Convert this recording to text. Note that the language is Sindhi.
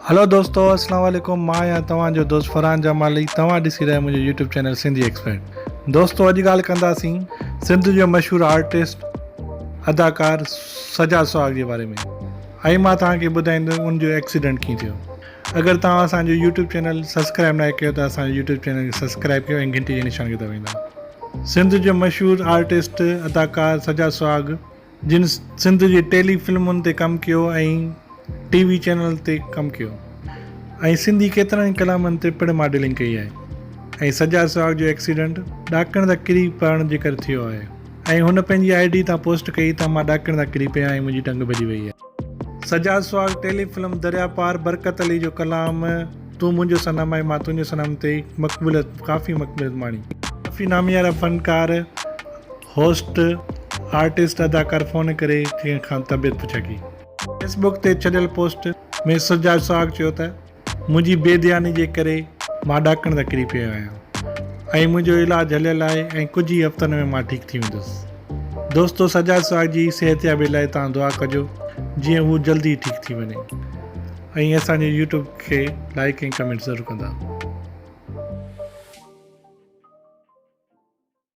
هلو دوستو اسلام عليڪم مان آهيان توهان جو دوست فرحان جمالي توهان ڏسي رهيا منهنجو يوٽيوب چينل سنڌي ايڪسپرٽ دوستو اڄ ڳالهه ڪنداسين سنڌ جو مشهور آرٽسٽ اداڪار سجاد سهاڳ جي باري ۾ ۽ مان توهان کي ٻڌائيندم ان جو ايڪسيڊنٽ ڪيئن ٿيو اگر توهان اسان جو يوٽيوب چينل سبسڪرائب ناهي ڪيو ته اسان جو يوٽيوب چينل کي سبسڪرائب ڪيو ۽ گهنٽي جي نشان کي دٻائيندا سنڌ جو مشهور آرٽسٽ اداڪار سجاد سهاڳ جن سنڌ جي ٽيلي فلمن تي ڪم ڪيو ۽ ٽي وي چينل تي ڪم ڪيو ۽ سنڌي ڪيترن ئي ڪلامن تي پڻ ماڊلنگ ڪئي آهي ۽ سجاد سهاڳ جو ايڪسيڊنٽ ڏاڪڻ تان ڪري پوڻ جي ڪري ٿيو آهي ۽ هن پنهنجي I D تان پوسٽ ڪئي ته مان ڏاڪڻ تان ڪري پيو آهيان ۽ منهنجي ٽنگ ڀڄي وئي آهي. سجاد سهاڳ ٽيلي فلم دريا پار برڪت علي جو ڪلام تون منهنجو صنم ۽ مان تنهنجو صنم تي مقبوليت ڪافي مقبوليت ماڻي. ڪافي ناميارا فنڪار هوسٽ، آرٽسٽ اداڪار فون ڪري ڪنهن کان طبيعت پڇا ڪئي. فيس بڪ تي ڇڏيل پوسٽ ۾ سجاد سهاڳ چيو ته منهنجي بي ڌياني جي ڪري مان ڏاڪڻ تان ڪري پيو آهيان ۽ منهنجو علاج هليل آهي ۽ ڪجهه ئي هفتن ۾ مان ٺيڪ ٿي ويندس. دوستو سجاد سهاڳ جي صحتيابي لاء توهان دعا ڪجو جيئن هو جلدي ئي ٺيڪ ٿي وڃي ۽ اسان جي يوٽيوب کي لائيڪ ۽ ڪمينٽ ضرور ڪندا.